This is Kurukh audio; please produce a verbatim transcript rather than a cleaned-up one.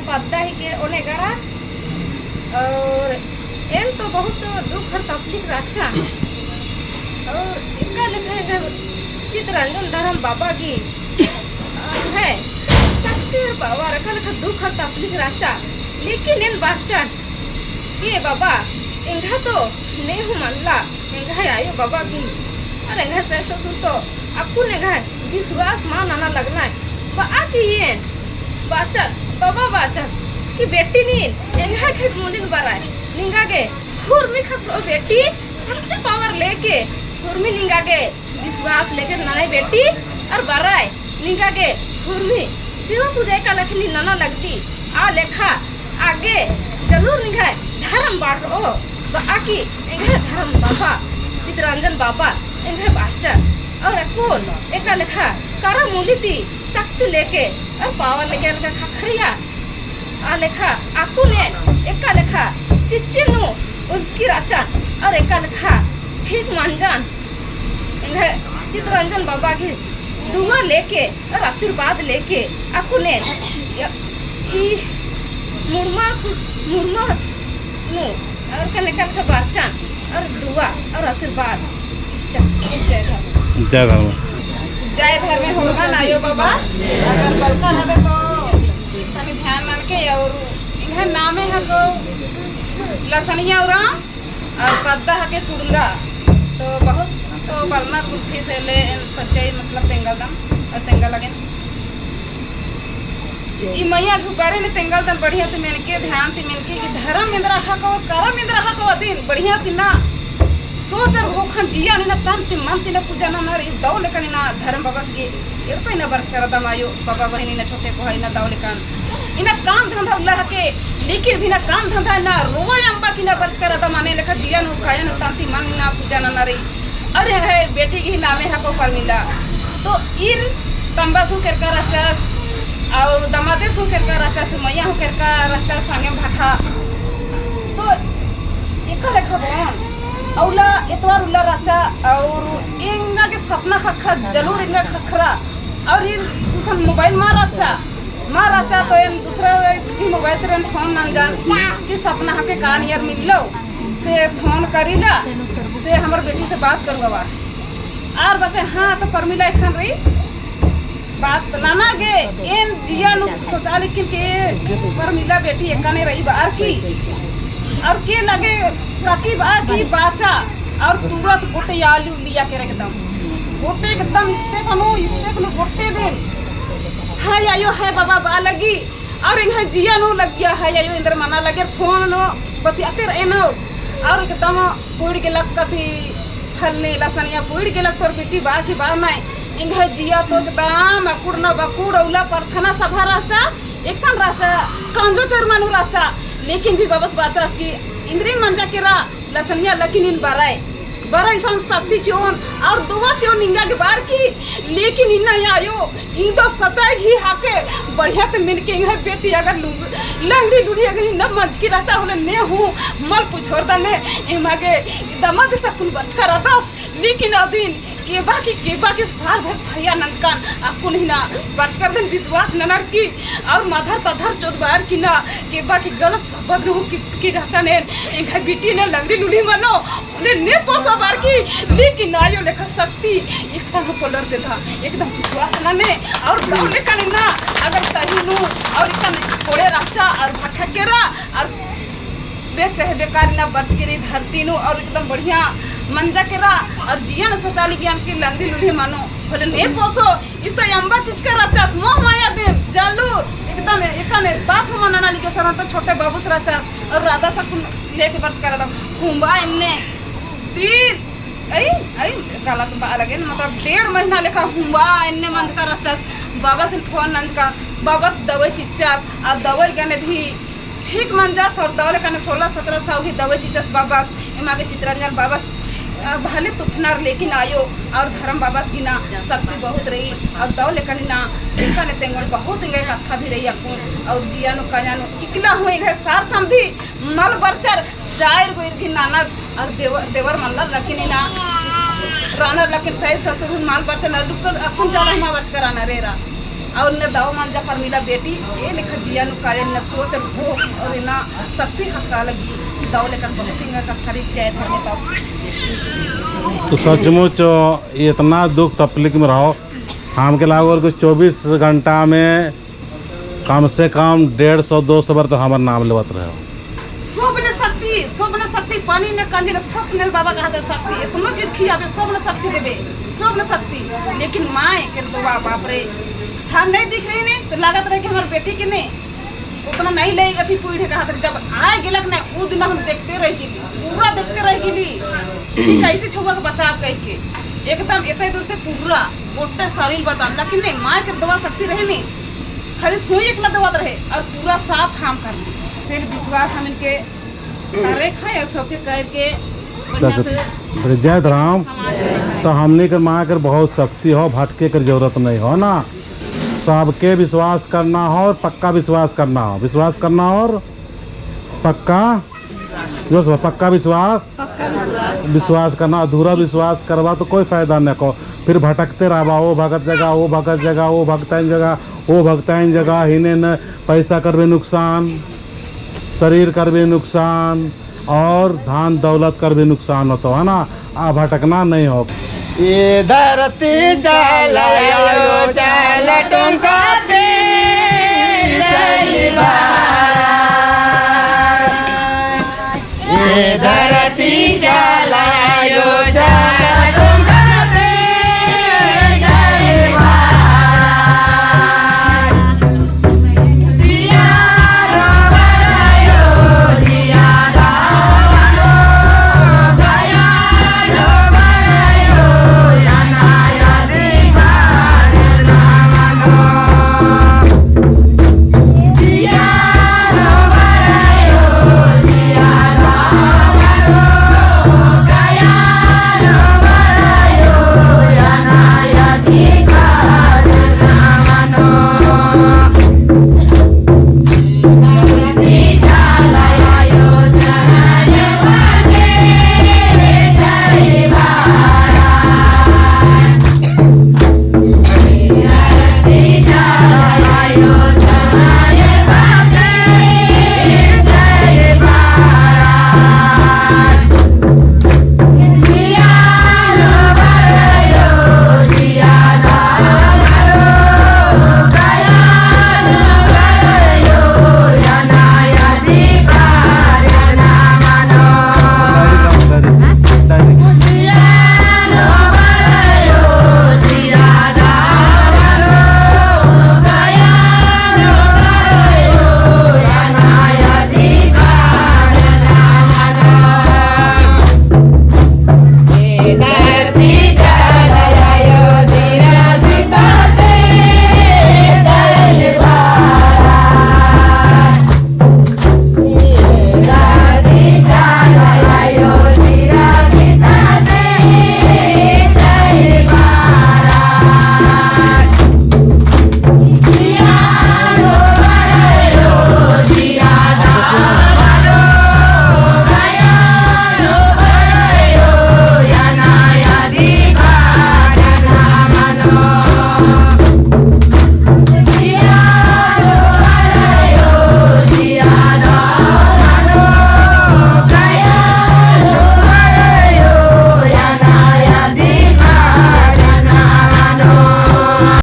पद्दा ही के ओने गड़ा। और एन तो बहुत दुख और तकलीफ रहचा। और एका लेखा एंग्है चितरंजन धरम बाबा गही, एंग्है शक्ति और power, एका लेखा दुख और तकलीफ रहचा। लेकिन एन बाचन, ए बाबा, एंग्है तो नेहूँ मल्ला, एंग्है आयो बाबा गही, और एंग्है ससुर तो अक्कुन एंग्है विश्वास मल नना लगनर। बआ की एन बाचन, बाबा बाचस कि बेटी नीन एंग्है भेंट मुलिन बरय, निंगा गे हुरमी खखरो बेटी, शक्ति power लेके हुरमी निंगा गे विश्वास लेके ननय बेटी, और बरय निंगा गे हुरमी सेवा पूजा एका लेखा नीन नना लगदी, आ लेखा आगे जरूर निंग्है धरम बढ़रओ। बआ की एंग्है धरम बाबा, चितरंजन बाबा, एंग्है बाचस, और अक्कुन एका लेखा करम मुली ती शक्ति लेके और power लेके एका लेखा खखरिया, आ लेखा अक्कुन एन एका लेखा चिच्चिन नू उरखी रहचन, और एका लेखा ठीक मंजन। एंग्है चितरंजन बाबा गही दुआ लेके और आशीर्वाद लेके अक्कुन एन ई मुड़मा, मुड़मा नू और कने कने बाचन और दुआ और आशीर्वाद चिच्चा। जय धर्म। जय धर्म। जय धर्म होरमन आयो बाबा, अगर बलकन हबे तो तनी ध्यान ननके। और एंग्है नामे हको लसनिया उराँव और पद्दा हके सुड़ंगा। तो बहुत तो बलना कुल्फी से ले एन परिचय मतलब तेंगालदन और तेंगा लगेन। ई मइया गही बारे में तेंगालदन बढ़िया ती मेनके, ध्यान ती मेनके कि धरम एन्दरा हको, करम एन्दरा हको, अदिन बढ़िया ती ना सोच और होखन जिया नीन तन ती मन ती ना पूजा ननर, ई दव लेकन इन्ना धरम बाबस गे एरपा इन्ना बरचका रअदम आयो बाबा बहिन इन्ना छोटे कोहा इन्ना दव लेकन इन्ना काम धंधा उल्ला हके, लेकिन भी इन्ना काम धंधा इन्ना रोवा अम्बा की इन्ना बरचका रअदम, माने लेखा जिया नू काया नू तन ती मन इन्ना पूजा नना रई। और एंग्है बेटी गही नामे हको परमिला। तो ईर तम्बस हूँ केरका रहचस, और दमादस हूँ केरका रहचस, मइया हूँ केरका रहचस, संगेम भाखा। तो एका लेखा बओन, अउला एतवार उल्ला रहचा, और एंगा गे सपना खखरा, जरूर एंगा खखरा, और ईर गुसन mobile मा रहचा, मा रहचा तो एन दूसरा की mobile ती एन phone नंजन कि सपना हके कान यार मिल्लो, से phone करिला, से हमर बेटी से बात करवावा। आर बाचस हाँ तो परमिला एकसन रई बात नना गे, एन जिया नू सोचा लेकिन के परमिला बेटी एकाने रई बअर की, और के लगे काकी बअर की बाचा, और तुरत गोटे आलू लिया के एकदम, गोटे एकदम इस्ते कनु, इस्ते कनु गोटे दिन, हाय आयो, हाय बाबा बआ लगी, और एंग्है जिया नू लगिया, हाय आयो, एन्दर मना लगे, phone नू बतियाते रअनर, और एकदम पुइड़ गेलक कथी फलनी लसनिया पुइड़ गेलक तोर बेटी बआ की बआ नाय, एंग्है जिया तो एकदम अकुड़ न बकुड़, अउला प्रार्थना सभा रहचा, एकसन रहचा, कांजो चरमा नू रहचा, लेकिन भी बाबस बाचस कि इन्द्रिन मंजा केरा, लसनिया लकिन इन बरय, बरय इसन शक्ति चिओन, और दुआ चिओन निंगा गे बअर की, लेकिन इन्ना आयो, ई दव सच्चाई गही हके, बढ़िया ती मेनके एंग्है बेटी अगर लु-, लंगड़ी लुढ़ी अगर इन्ना मंजकी रहचा होले ने हूँ मल पुछोर दने, एमा गे दमादस अक्कुन बरचका रअदस, लेकिन अदिन केबा की, केबा की साल भर भैया नंजकन अक्कुन ही ना बरचका रअदन विश्वास ननर की, और मधर तधर चोदबार की ना, केबा की गलत शब्द नू की, की रहचा ने, एंग्है बेटी ने लंगड़ी लुढ़ी मनो, ने, ने पोसो बअर की, लेकिन आयो लेखा शक्ति एकसन हूँ पोल्लर बेद्दा, एकदम विश्वास नने, और दव लेकन इन्ना, अगर सही नू, और इकन कोड़े रहचा, और भटक केरा, और बेस चाहे बेकार इन्ना बरचकी रई धरती नू, और एकदम बढ़िया मंजा केरा, और जिया नू सोचा लगियन कि लंगड़ी लुढ़ी मनो, होले ने पोसो, इस्ता अम्बा चिचका रहचस, मोह माया दिन, जलूर, एकदम, एकन बात हूँ मल नना लगे सरन तो छोटे बाबुस रहचस, और रअदस अक्कुन लेके बरचका रअदम, हुम्बा एन्ने, तीन, अई, अई, गलत बआ लगे न, मतलब, डेढ़ महीना लेखा हुम्बा एन्ने मंजका रहचस, बाबस phone नंजका, बाबस दवाई चिच्चस, आ दवाई गने भी ठीक मंजस और दव लेकन सोलह सत्रह सौ ही दवाई चिच्चस बाबस, एमा गे चितरंजन बाबस, अ, भले तुफनर लेकिन आयो और धरम बाबस गे ना शक्ति बहुत रई और दव लेकन ना देखा ने तेंगोन बहुत एंग्है कत्था भी रई अक्कुन और जिया नू काया नू इकला हूँ एंग्है सार समधी मल बरचर चार गो ईर गही ननद और देवर, देवर मल्ला लेकिन ना रअनर लेकिन सास ससुर हूँ मल बरचर ना डुक्कर अक्कुन जाला मा बरचका रअनर एरा। और न दव मंजा परमिला बेटी, ए लेखा जिया नू काया न सोच रखो, और इन्ना शक्ति खतरा लगी, दव लेखा बहुत ही कत्थरी जय धर्म तब। तो सचमुच इतना दुख तकलीफ में रहो, हमके लागो कि चौबीस घंटा में कम से कम डेढ़ सौ दो सौ बार तो हमर नाम लेवत रहे हो। सब ने शक्ति, सब ने शक्ति, पानी ने कंजी ने सब ने बाबा कहते शक्ति, इतना चीज खियाबे, सब ने शक्ति देबे, सब ने शक्ति। लेकिन माय के दुआ, बाप रे, हम नहीं दिख रही ने, तो लागत रहे कि हमर बेटी के ने, उतना नहीं लेगा थी पूरी कहत रहे। जब आय गेलक ने, उ दिन हम देखते रह गेली, पूरा देखते रह गेली कि कैसे छउवा के बचाव कह के। एकदम एते दूर से पूरा गोटे शरीर बदन, लेकिन ने, माय के दुआ शक्ति रहे ने, खाली सुई एकला देवत रहे और पूरा साफ काम कर ली। सिर्फ विश्वास हम इनके करे खाए और सबके करके बढ़िया से जय धर्म। समाज में। तो हमने कर माँ कर बहुत शक्ति हो, भटके कर जरूरत नहीं हो ना। सबके विश्वास करना हो और पक्का विश्वास करना हो, विश्वास करना हो और पक्का, जो सब पक्का विश्वास, पक्का विश्वास। विश्वास करना, अधूरा विश्वास करबा तो कोई फायदा न को। फिर भटकते रहबा, ओ भगत जगह, ओ भगत जगह, ओ भगताइन जगह, ओ भगताइन जगह, हिने न पैसा करबे नुकसान, शरीर करबे नुकसान और धन दौलत करबे नुकसान होतो, है ना? आ भटकना नहीं हो। ए धरती चाला, आयो चाला, टोंका दे